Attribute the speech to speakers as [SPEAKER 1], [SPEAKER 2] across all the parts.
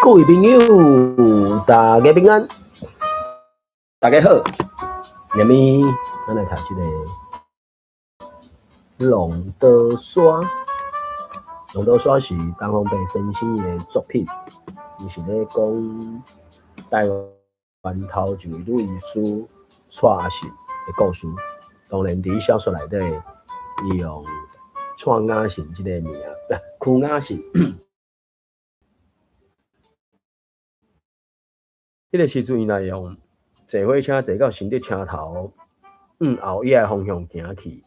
[SPEAKER 1] 各位朋友，大家平安，大家好。今日咱來讀這个《浪淘沙》。《浪淘沙》是東方白先生的作品，伊是咧講台灣頭一位女醫師蔡阿信的故事。當然，佇小說內底，伊用蔡雅信這个名，不，區雅信。彼个時陣，伊若用坐火車坐到承德車頭，向後葉的方向行去，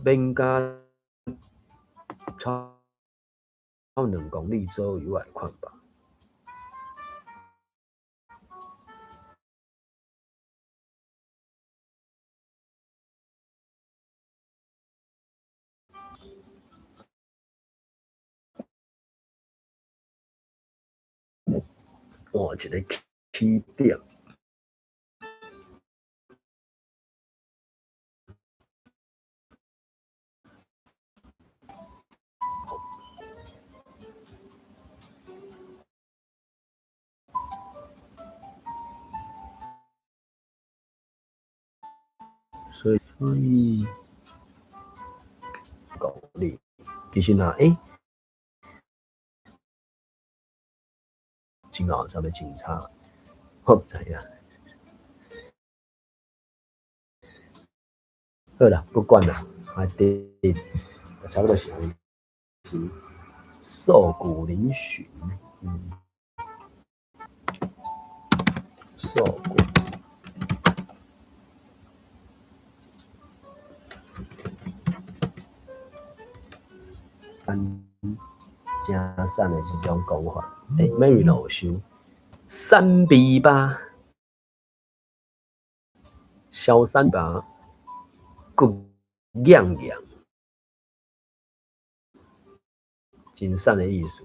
[SPEAKER 1] 免加超2公里左右的款吧。換一个起點。所以，所以公里，其實若欸，真後啥物真差，我毋知影。好啦，不管啦，反正差不多是按呢，是瘦骨嶙峋，瘦骨。真瘦的這種講法，欸，Mary 老師，瘦鼻吧，蕭山吧，骨硬硬，真瘦的意思。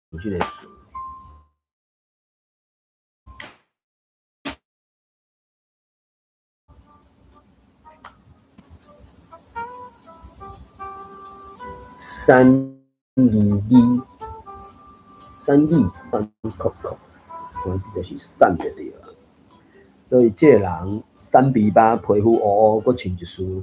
[SPEAKER 1] 有這个詞。三二二，三二三扣扣，就是瘦就對啦。所以這个人瘦鼻巴，皮膚烏烏，閣穿一束。